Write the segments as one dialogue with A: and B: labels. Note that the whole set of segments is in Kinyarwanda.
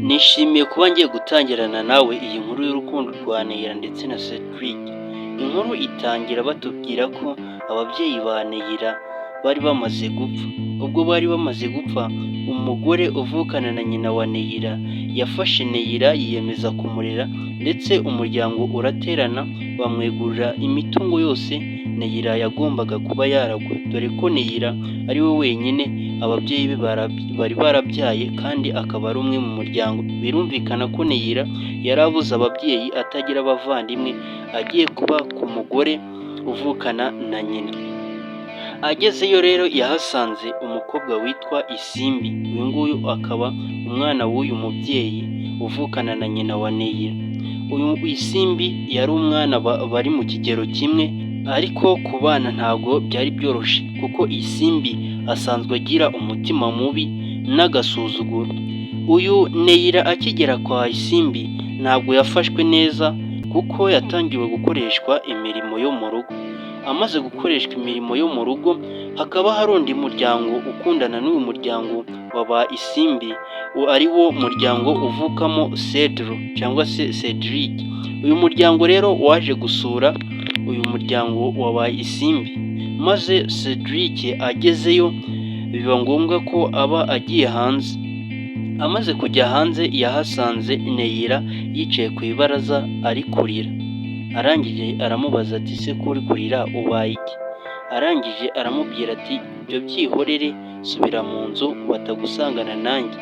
A: Nishimiye kuba ngiye gutangirana nawe iyi nkuru y'urukundo rwa Neyira ndetse na Cedric. Inkuru itangira batubwira ko ababyeyi ba Neyira bari bamaze gupfa. Ubwo bari bamaze gupfa, umugore uvukana na nyina wa Neyira yafashe Neyira yiyemeza kumurera, ndetse umuryango uraterana bamwegurira imitungo yose Neyira yagombaga kuba yaragwa, dore ko Neyira ari we wenyine ababyeyi be bari barabyaye kandi akaba ari umwe mu muryango. Birumvikana ko Neyira yari abuze ababyeyi, atagira abavandimwe, agiye kuba ku mugore uvukana na nyina. Agezeyo rero yahasanze umukobwa witwa Isimbi, uyu nguyu akaba umwana w'uyu mubyeyi uvukana na nyina wa Neyira. Uyu Isimbi yari umwana bari mu kigero kimwe, ariko ku bana ntabwo byari byoroshye kuko Isimbi asanzwe agira umutima mubi n'agasuzuguro. Uyu Neyira akigera kwa Isimbi ntabwo yafashwe neza kuko yatangiwe gukoreshwa imirimo yo mu rugo. Amaze gukoreshwa imirimo yo mu rugo, hakaba hari undi muryango ukundana n'uyu muryango wa ba Isimbi, ari wo muryango uvukamo Cedro cyangwa se Cedric. Uyu muryango rero waje gusura uyu muryango wa ba Isimbi, maze Cedric agezeyo biba ngombwa ko aba agiye hanze. Amaze kujya hanze yahasanze Neyira yicaye ku ibaraza ari kurira. Arangije aramubaza ati: "Se ko uri kurira, ubaye iki?" Arangije aramubwira ati: "Ibyo byihorere, subira mu nzu batagusangana nanjye."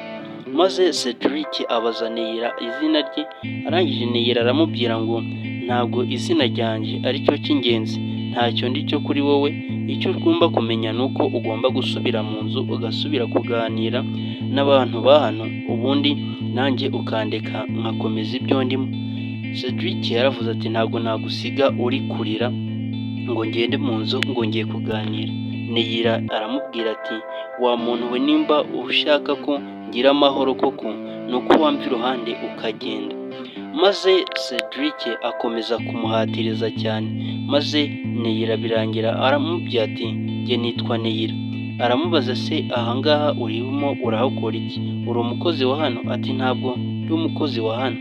A: Maze Cedric abaza Neyira izina rye, arangije Neyira aramubwira ngo: "Ntabwo izina ryanjye aricyo cy'ingenzi, ntacyo ndi cyo kuri wowe. Icyo ugomba kumenya ni uko ugomba gusubira mu nzu, ugasubira kuganira n'abantu ba hano, ubundi nanjye ukandeka nkakomeza ibyo ndimo." Cedric yaravuze ati: "Ntabwo nagusiga uri kurira ngo ngende mu nzu ngo ngiye kuganira." Neyira aramubwira ati: "Wa muntu we, nimba ushaka ko ngira amahoro koko, ni uko wamva iruhande ukagenda." Maze Cedric akomeza kumuhatiriza cyane, maze Neyira birangira aramubwira ati: "Njye nitwa Neyira." Aramubaza: "Se ahangaha urimo urahakora iki? Uri umukozi wa hano?" Ati: "Ntabwo ndi umukozi wa hano,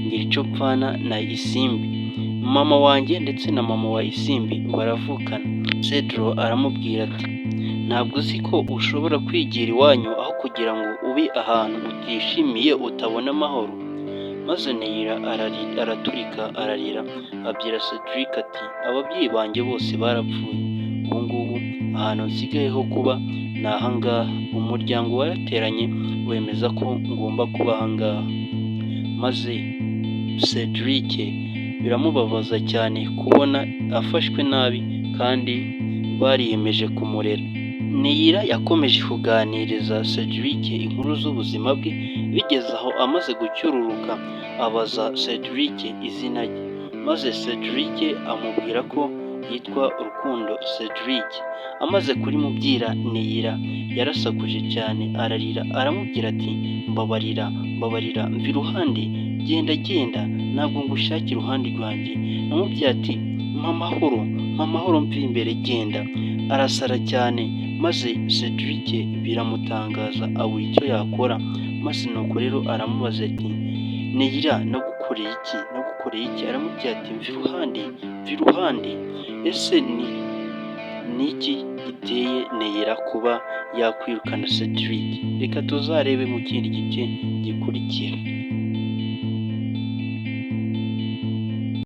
A: ngira icyo mpfana na Isimbi. Mama wanjye ndetse na mama wa Isimbi baravukana." Cedro aramubwira ati: "Ntabwo uzi ko ushobora kwigira iwanyu aho kugira ngo ube ahantu utishimiye, utabona amahoro?" Maze Neyira araturika ararira, abwira Cedric ati: "Ababyeyi banjye bose barapfuye, ubu ngubu ahantu nsigaye ho kuba ni ahangaha. Umuryango warateranye wemeza ko ngomba kuba ahangaha." Maze Cedric biramubabaza cyane kubona afashwe nabi kandi bariyemeje kumurera. Neyira yakomeje kuganiriza Cedric inkuru z'ubuzima bwe, bigeze aho amaze gucyururuka abaza Cedric izina rye, maze Cedric amubwira ko yitwa Rukundo Cedric. Amaze kurimubwira, Neyira yarasakuje cyane ararira, aramubwira ati: "Mbabarira, mbabarira, mva iruhande, genda, genda, ntabwo ngushaka iruhande rwanjye." Aramubwira ati: "Mpa amahoro, mpa amahoro, mva imbere, genda." Arasara cyane, maze Cedric biramutangaza, abura icyo yakora. Maze nuko rero aramubaza ati: "Neyira, nagukoreye iki? Nagukoreye iki?" Aramubwira ati: "Mva iruhande, mva iruhande." Ese ni iki giteye Neyira kuba yakwirukana Cedric? Reka tuzarebe mu kindi gice gikurikira.